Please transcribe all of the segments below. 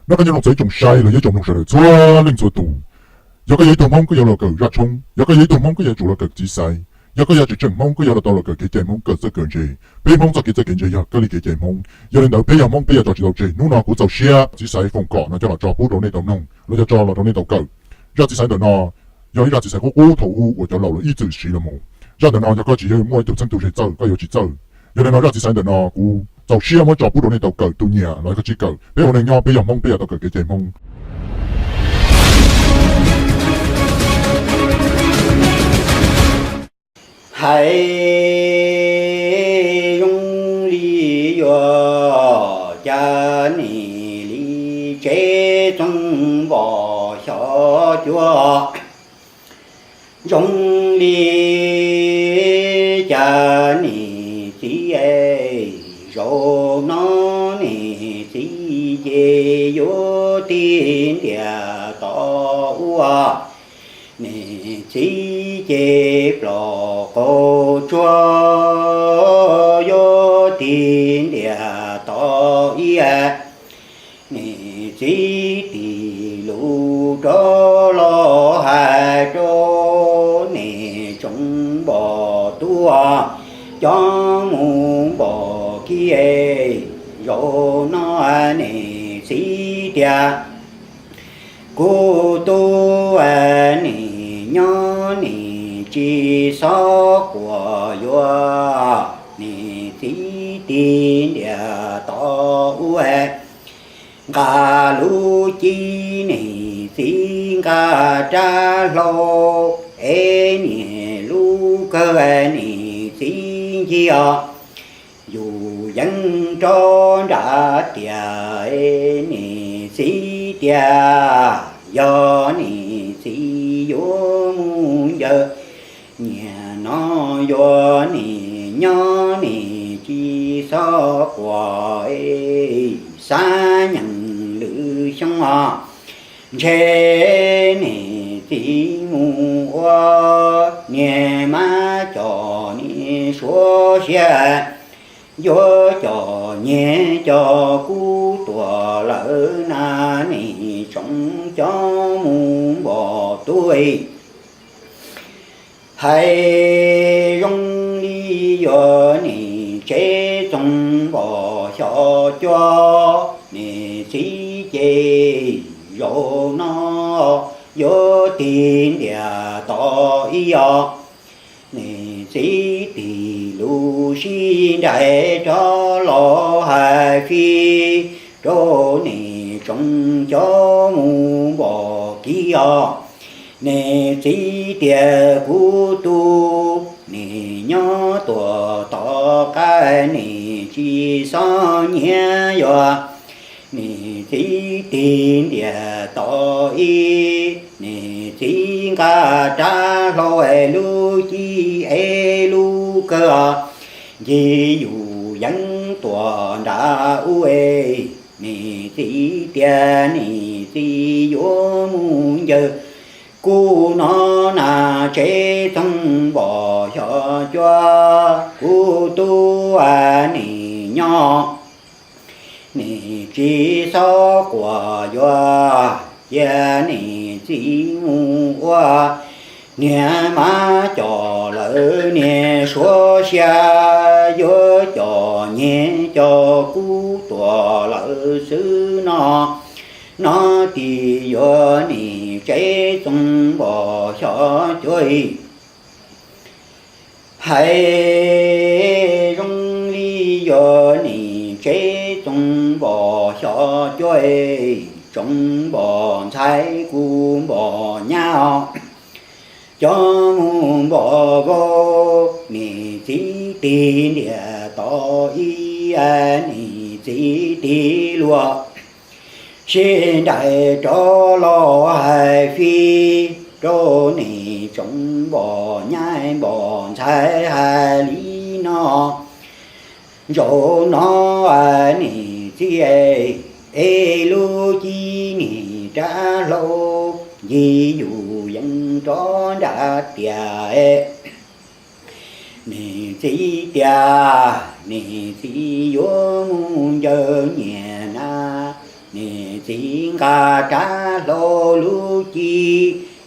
Nyob zoo txog ib tsoom saib los yog ib tsoom mloog sawv daws txhua leej txhua tus, yog koj yog ib tug Hmoob koj yuav los kawm zaj tshoob, yog koj yog ib tug Hmoob koj yuav tsum los kawm txiv xaiv, yog koj yog tseem tseem Hmoob koj yuav los tau los kawm kev cai Hmoob, kawm txawj kawm ntse. Peb Hmoob txoj kev txawj kev ntse yog kawm li kev cai Hmoob. Yog li ntawd peb yog Hmoob peb yuav tso tsis tau tseg. Hnub no kuv txaus siab txiv xaiv foom kom no coj los tso pub rau nej tau mloog los yog tso los rau nej tau kawm. Zaj txiv xaiv ntawm no yog ib zaj txiv xaiv qub qub thaum ub uas cov laus los ib txwm siv los mus. Zaj ntawm no yog koj tsis yog muaj ib tug txheej tug ze txawj koj yuav tsis txawj. Yog li no zaj txiv xaiv ntawm no kuv txaus siab muab tso pub rau nej tau kawm, tus nyiam los koj tsis kawm, peb ua neej nyob peb yog Hmoob peb yuav tau kawm kev cai Hmoob. Hais zoo li yuav cas nim li tsev txoov npos xyov cuab, zoo li cas nim txiv, zaum no nim txiv ces yuav tig ntiag tod ua, nim txiv ces plom qaug tsuag yuav tig ntiag tod ib, nim txiv tig lus rov los hais rau nim tsoov npos tub, coj mus npos kiag, zaum no nim txiv tias kuv tub, nim nyob nim tsis txhob quas yuav, nim txiv tig ntiag tod ub, nqa lub cib nim txiv nqa rab hlau, es niag lub kawg nim txiv ncig os, yus yeej rov nram tiag, nim txiv tiag, yog nim txiv yuav mus ncaws, niag no yuav nim nyob nim tsis txhob quas, xab nyeem lwm xyoo os, ntshe nim txiv mus ua, niag mab coj niag suav xiab, yuav coj niag coj kub tuag lawm na, nim tsoov coj mus npos tub. Hais zoo li yuav nim tsev txoov npos xyov cuab, nim txiv ces zaum no yuav tig ntiag tod ib os, nim txiv tig lus sib nraim rov los hais fij rau nim tsoov coj mus npos kiag os, nim txiv tias kuv tub, nim nyob tuaj tom qab nim tsis txhob nyiav yuav, nim txiv tig ntiag tod ib, nim txiv nqa rab hlau es lub cib es lub kawg, ncig yus yeej tuaj nram ub es, nim txiv tias nim txiv yuav mus ncaws, kuv no na tsev txoov npos xyov cuab, kuv tub nim nyob nim tsis txhob quas yuav, cia nim txiv mus ua, niag mab coj lawm niag suav xiab, yuav coj niag coj kub tuag lawm xwb no, no tis yuav nim tsev txoov npos xyov cuab. Hais zoo li yuav nim tsev txoov npos xyov cuab, tsoov npos ntxhais kuv npos nyab os, coj mus npos vauv, nim txiv tig ntiag tod ib, nim txiv tig luag sib nraim rov los hais fij rau nim tsoov npos nyab npos ntxhais hais li no, zaum no nim txiv es lub cib nim rab hlau, ncig yus yeej rov nram tiag, nim txiv tias nim txiv yuav mus ncaws niag na, nim txiv nqa rab hlau lub ci,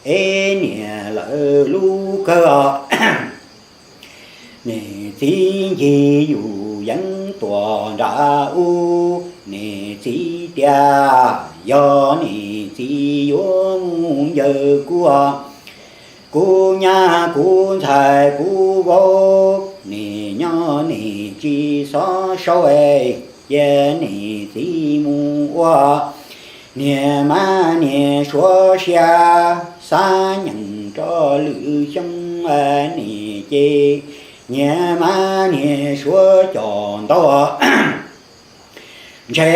es niam lawv lub kawg. Niam txiv ncig yus yeeb tuam nram ub, niam txiv tias yog niam txiv yuav mus ncaws kuv, kuv nyab kuv ntxhais kuv vauv, niam nyob niam tsis txhob sau, cia niam txiv mus ua niam mab niam suav sia, xab nyeem rau lwm xyoo, niam ces niam mab niam suav coj ntau, ntshe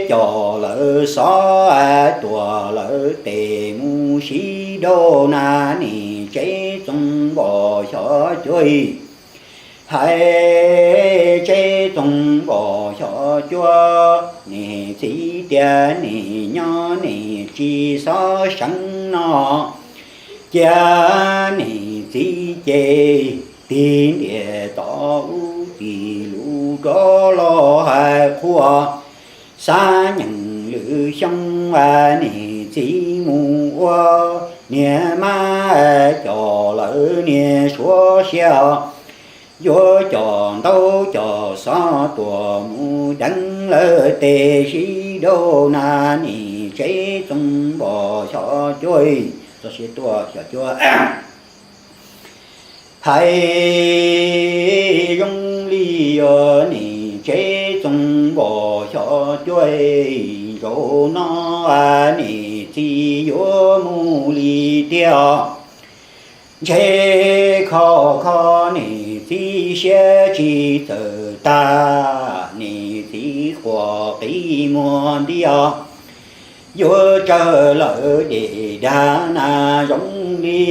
coj lawv xov tuam lawv tes mus sib dauj na, niam tsev txoos npos xyov cuab, hais tsev txoos npos xyov cuab, niam txiv tias niam nyob niam tsis txhob seev no, cia niam txiv ces tig ntias tom ub tig lus rov los hais qhuas, xab nyeem lwm xyoo, niam txiv mus ua niam mab, coj lawv niam suav sia, yuav coj ntau coj xov tuam mus deev lawv tes sib dauj na, niam tsev txoos npos xyov cuab, txog siav tuaj xyov cuab. Hais zoo li yog niam tsev txoos npos xyov cuab, zaum no niam txiv yuav mus li tiag, ntshe kho kho niam txiv siab tsis txawm tag, niam txiv quaj qi muag nti os, yuav tsawg lawm dej dag na, zoo li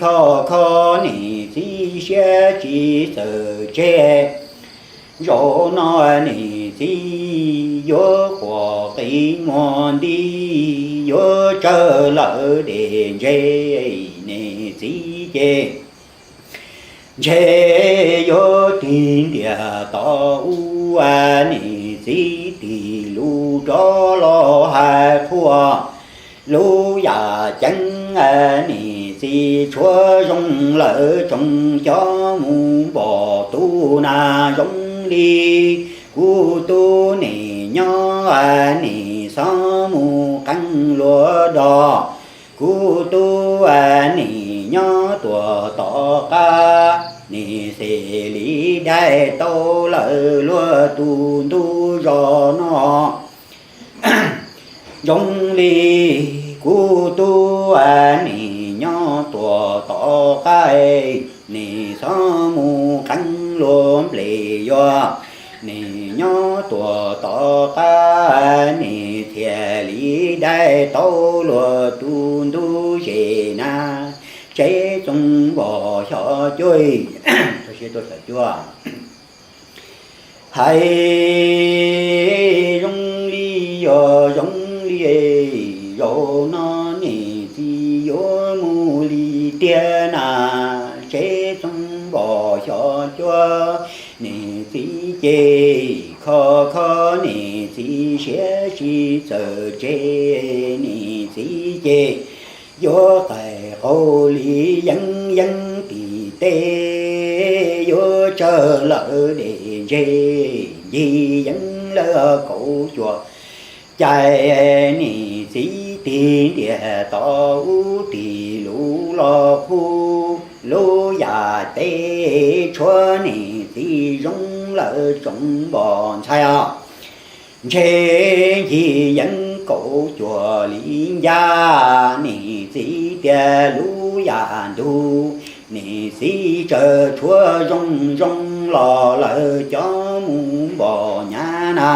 kho kho niam txiv siab tsis txawm tseg, zaum no niam txiv yuav quaj qi muag nti, yuav tsawg lawm dej ntseg, niam txiv ces ntshe yuav tig ntias tom ub, niam txiv tig lus rov los hais qhuas, lub yam ceeb niam txiv tshuav zoo lawm tsoom cov mus npos tub na, zoo li kuv tub niam nyob niam txhob mus qee luag dog, kuv tub niam nyob tuaj tom qab, niam xes li dai tau lawm luag tus ntub zos no, zoo li kuv tub niam nyob tuaj tom qab, niam txhob mus qee luag nplej yuag, niam nyob tuaj tom qab, niam thiaj li dai tau luag tus ntub zes na, tsev txoos npos xyov cuab, txog siav tuaj xyov cuab. Hais zoo li yog zoo li, zaum no niam txiv yuav mus li tiag na, tsev txoos npos xyov cuab, niam txiv ces kho kho niam txiv siab tsis txawm tseg, niam txiv ces yuav qaij qaug li yeeb yeeb tim teb, yuav tsawg lawm dej ntseg, ncig yeeb lawm kaum cuaj caij, niam txiv tig ntias tom ub tig lus los qhuas, lub yam teb tshuav niam txiv zoo lawm tsoom npos ntxhais os. Ntshe ncig yeeb kaum cuaj li ncaj, niam txiv tias lub yam ntug, niam txiv tsawg tshuav zoo zoo los lawm cov mus npos nyab na.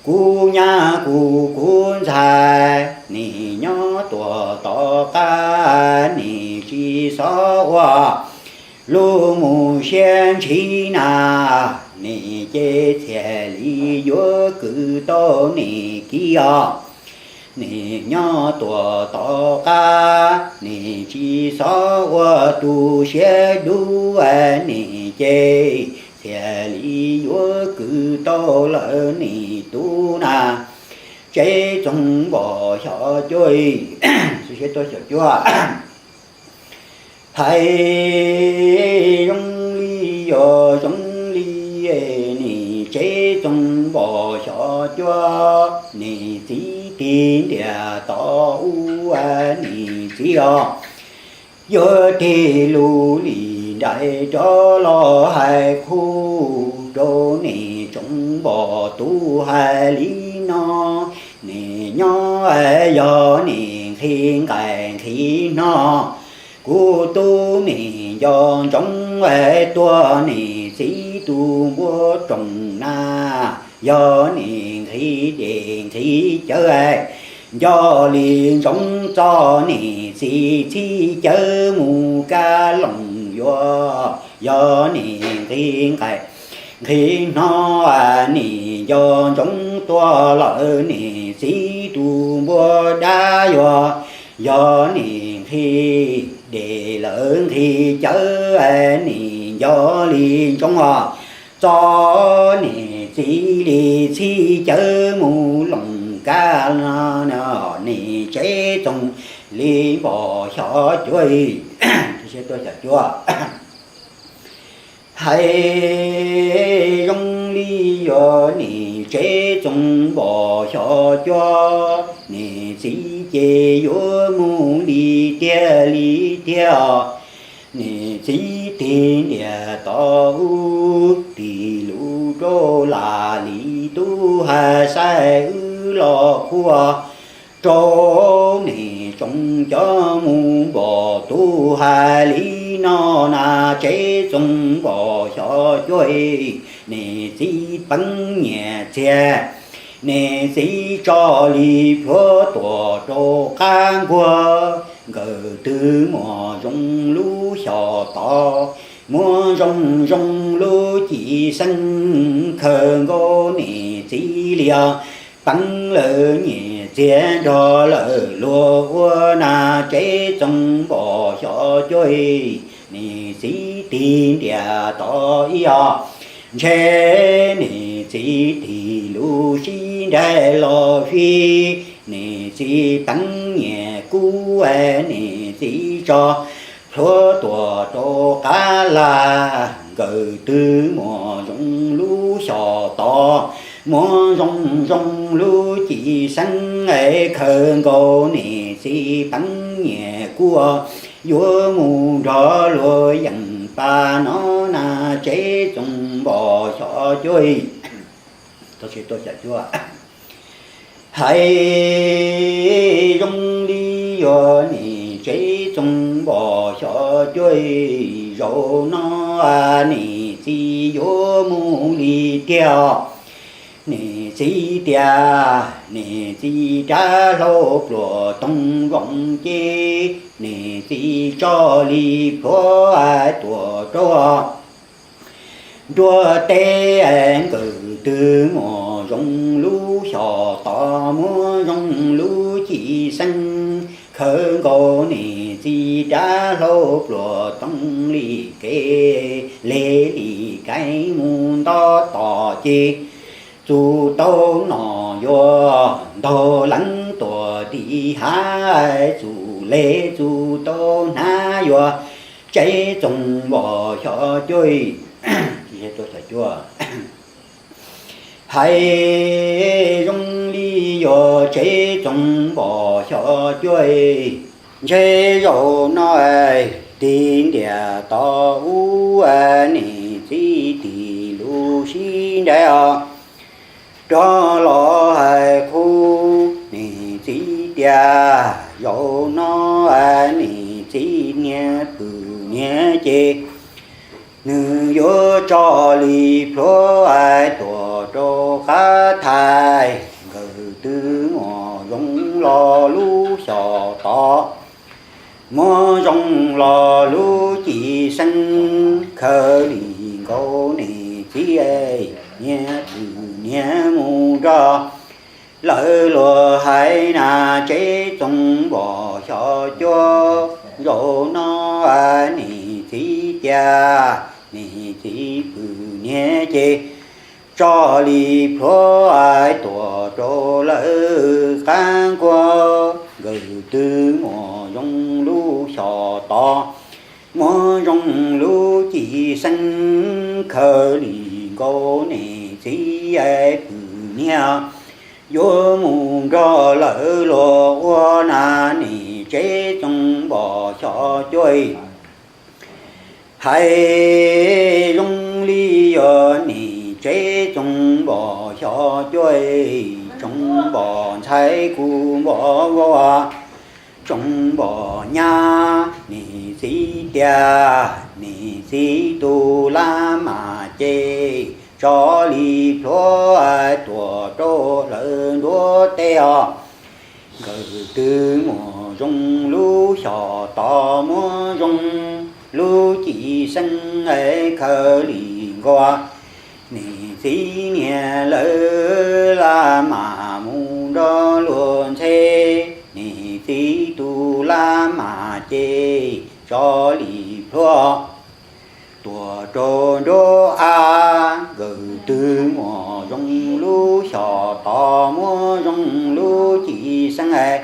Kuv nyab kuv kuv ntxhais, niam nyob tuaj tom qab, niam tsis xob ua lub mus siab ntshis na, niam ces txhiaj li yuav kwv tau niam kiag os. Niam nyob tuaj tom qab, niam tsis xob ua tus siab dub, niam ces txhiaj li yuav kwv tau lawm niam tub na. Tsev txoos npog xyov cuab, hais zoo li yog zoo li nim tsev txoos npog xyov cuab, nim txiv tig ntiam tod ub, nim txiv os, yuav tig lug li nraim rov los hais qhuv rau nim tsoom npog tub hais li no, nim nyob yog nim nqhis nqaim nqhis hno, kuv tub nim nco ntsoov tuag nim txiv tus npua rooj na, yog nim nqhis dej nqhis cawv, nco li ntsoov txog nim txiv txhib cawv mus kab loos yuav, yog nim nqhis nqaim nqhis hno, nim nco ntsoov tuag lawm nim txiv tus npua dab yuav, yog nim nqhis dej lawm nqhis cawv, nim nco li ntsoov os, txog nim txiv li txhib cawv mus loos kab, nim tsev txoos li npog xyov cuab, hais zoo li yog nim tsev txoos npog xyov cuab, nim txiv ces yuav mus li tiag li tiag, nim txiv tig ntiam tod ub, tig lug rau lam li tub hais saib wb los qhuas rau nim tsoom cov mus npog tub hais li no na, tsev txoos npog xyov cuab, nim txiv peev nyiam txiag, nim txiv tso li plhuav tuam rau qab nkuag, nkawm twg muaj zoo lub xyos tod, muaj zoo zoo lub ci xeeb, khaws nkaus nim txiv li os, peev lawm nyiam txiag nrog lawm luag ua na, tsev txoos npog xyov cuab, nim txiv tig ntiam tod ib os, ntshe nim txiv tig lug sib nraim los fij, nim txiv peev nyiam kub, nim txiv tso plhuav tuam rau qab lag, nkawm twg muaj zoo lub xyos tod, muaj zoo zoo lub ci xeeb, khaws nkaus nim txiv peev nyiam kub, yuav mus nrog luag yeem pab no na, tsev txoos npog xyov cuab, hais zoo li yog nim tsev txoos npog xyov cuab, zaum no nim txiv yuav mus li tiag, nim txiv tiag, nim txiv rab hlau pluas toog zoo ces, nim txiv tso li plhuav tuam rau nruab teb, nkawm twg muaj zoo lub xyos tod, muaj zoo lub ci xeeb, khaws nkaus nim txiv rab hlau pluas toog li kev, le li kev mus nto tom ces, txus tau nom yuav ntaug leev tuam tim hav, txus le txus tau hnav yuav tsev txoos npog xyov cuab, hais zoo li yog tsev txoos npog xyov cuab, ntshe zaum no tig ntiam tod ub, nim txiv tig lug sib nraim os, rov los hais qhuv nim txiv tias, zaum no nim txiv niag pw niag ces, nws yuav tso li plhuav tuam rau qab thais, nkawm twg muaj zoo los lub xyos tod, muaj zoo los lub ci xeeb, khaws li nkaus nim txiv niag pw niag mus nrog lawv luag hais na, tsev txoos npog xyov cuab, zaum no nim txiv tias, nim txiv pw niag ces, tso li plhuav tuam rau lawv qab nkuaj. Nkawd twb muaj zoo lub xyos tod, muaj zoo lub ci xeeb, khaws li nkaus niam txiv pw niag, yuav mus nrog lawv luag ua na. Niam tsev txoov npom xyos cuab, hais zoo li yog niam tsev txoov npom xyos cuab, tsoov npom ntxhais kuj npom vauv, tsoov npom nyab. Niam txiv tias niam txiv tus laj mas ces tso li plhuav tuam rau lawv nruab teb os. Nkawd twb muaj zoo lub xyos tod, muaj zoo lub ci xeeb, khaws li nkaus niam txiv niam lawv laj mas mus nrog luag ntxhe. Niam txiv tus laj mas ces tso li plhuav tuam rau nruab av. Nkawd twb muaj zoo lub xyos tod, muaj zoo lub ci xeeb,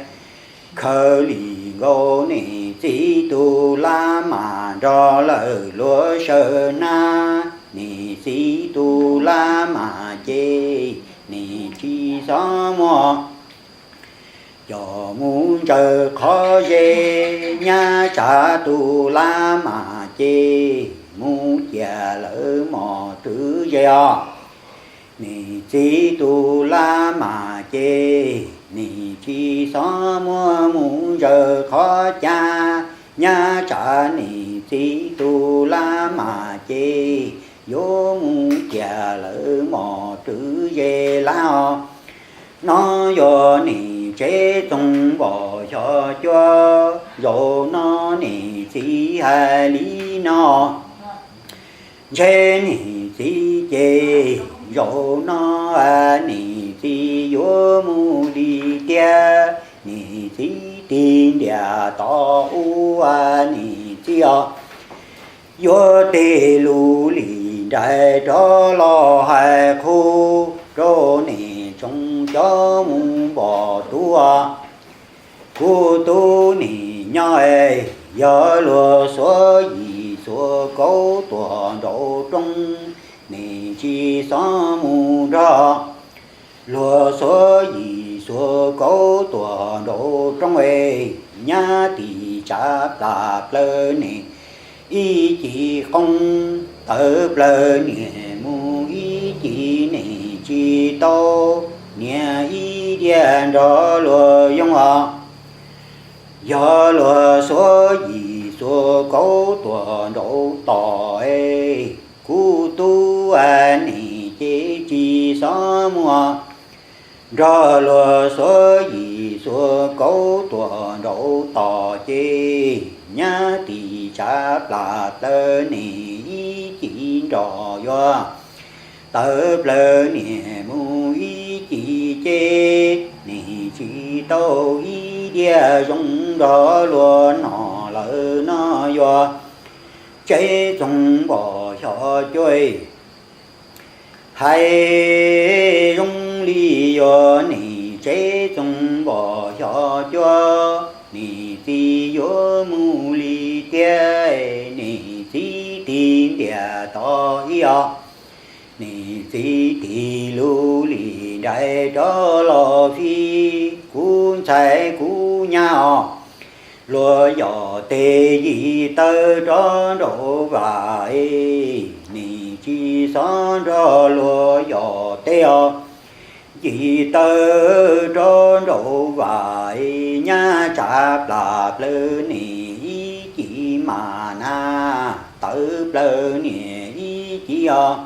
khaws li nkaus niam txiv tus laj mas nrog lawv luag sawv nab. Niam txiv tus laj mas ces niam tsis xob muab coj mus ntsaws qhov ze. Nyab tsav tus laj mas ces mus cia lawv mos twv ze os. Niam txiv tus laj mas ces niam tsis xob muab mus ntsaws qhov cab. Nyab tsav niam txiv tus laj mas ces yuav mus cia lawv mos twv ze lawm os. No yog niam tsev txoov npom xyos cuab, zaum no niam txiv hais li no. Ntshe niam txiv ces zaum no niam txiv yuav mus li tiag. Niam txiv tig ntias tod ub, niam txiv os, yuav tej lus li nraim rov los hais qhub rau niam tsoov coj mus npom tub. Kuv tub niam nyob es, yog luag xuav yim xuav kauv tuaj nraum roob, niam tsis xob mus nrog luag xuav yim xuav kauv tuaj nraum roob es. Nyab tis tsav plas plaws niam ib ci qoob, tawv plaws niam mus ib ci, niam tsis tau niam ib diav nrog luag yoog os. Yog luag xuav yim xuav kauv tuaj nraum tod es, kuv tub niam ces tsis xob muab nrog luag xuav yim xuav kauv tuaj nraum tod ces. Nyab tis tsav plas plaws niam ib ci nrog yuav, tawv plaws niam mus ib ci ces, niam tsis tau ib diav zoo nrog luag noj lawm no. Yog tsev txoov npom xyos cuab, hais zoo li yog niam tsev txoov npom xyos cuab, niam txiv yuav mus li tiag, niam txiv tig ntias tod ib os. Niam txiv tig lub li nraim rov los fij, kuv ntxhais kuv nyab os, luag yog tej yim tawv rov nraum vam es, niam tsis xob nrog luag yog tej os. Yim tawv rov nraum vam es, nyab tsav plas plaws niam ib ci mas na, tawv plaws niam ib ci os.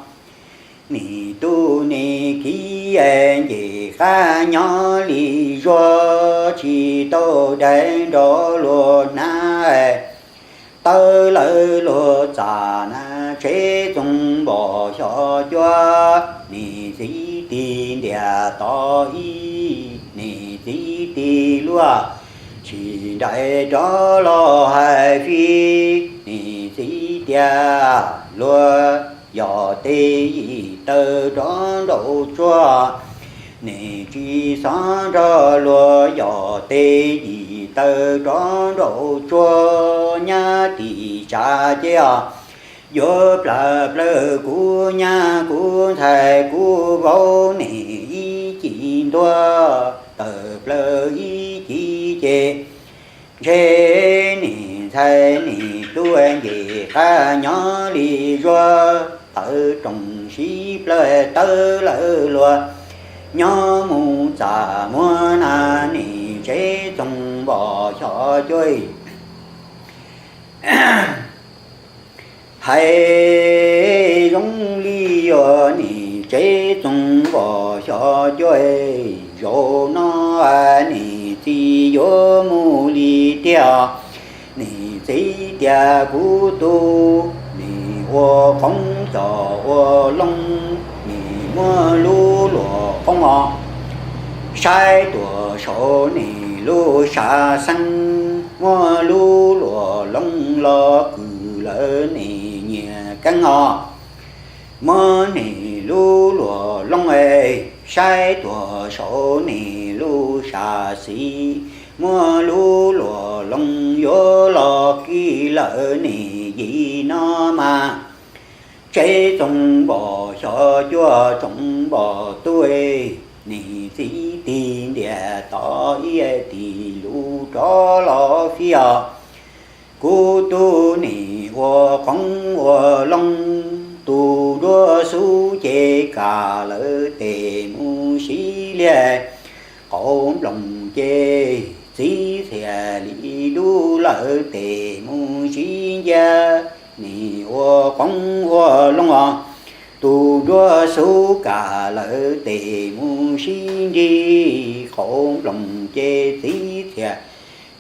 Niam tub niam kiv nce qab nyob li zuag, tsis tau dai nrog luag hnab, tawv lawv luag txaj na. Tsev txoov npom xyos cuab, niam txiv tig ntias tod ib, niam txiv tig luag tsis nraim rov los hais fij, niam txiv tias luag yog tej yim tawv rov nraum tsuag, Nim tsis xov nrog luag yog tes yim taw rov nraum tsuag nyab tim tsav ces os. Yuav plam plaws kuv nyab kuv ntxhais kuv vauv nim ib cim ntuag tawm plaws ib cim ces ntshe nim ntxhais nim tuaj nce qab nyob li zuag tawv roos sib plawg tawv lawv luag nyob mus txaj muag na nim tsev txoos npom xyov cuag hais zoo li yog nim tsev txoos npom xyov cuag zaum no nim txiv yuav mus li tiag. Nim txiv tias kuv tub nim ua qoob cov ua loo, nim muab lub luam qoob os saib tuam saum nim lub sam xeeb, muab lub luam loo los kws lawv nim nyias keeb os. Muab nim lub luam loo es saib tuam saum nim lub sam xis, muab lub luam loo yuav los kis lawv nim yim no mas tsev txoos npom xyov cuag tsoom npom tub, nim txiv tig ntias tod ib tig lus rov los fiaj. Kuv tub nim ua qoob ua loo, tus nruab xub ces kam lawv tes mus sib liag, qauv nploos ces txiv txhiam li dub lawv tes mus sib nciab. Nim ua qoob ua loo os, tus nruab xub kam lawv tes mus sib nrig, qauv nploos ces txiv txhiam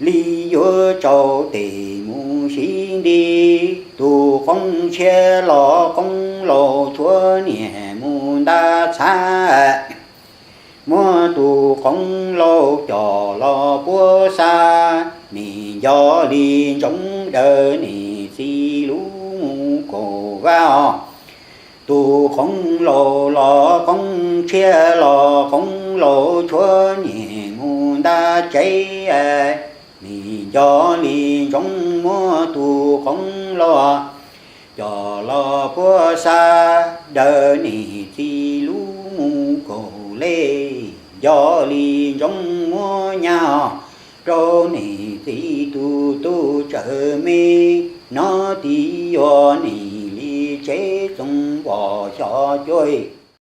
li yuav tsau tes mus sib nrig. Tus qoob tshiab los qoob laus tshuav niam mus ntab txhab, muab tus qoob laus coj los puab xa, nim nco li ntsoov daws nim txiv lub mus kaum vab os. Tus qoob laus los qoob tshiab los qoob laus tshuav niam mus ntab tsev, nim nco li ntsoov muab tus qoob laus coj los puab xa, daws nim txiv lub mus kaum lej, nco li ntsoov muab nyab rau nim txiv tus tub tsawm me, nov tib yuav nim li tsev txoos npom xyov cuag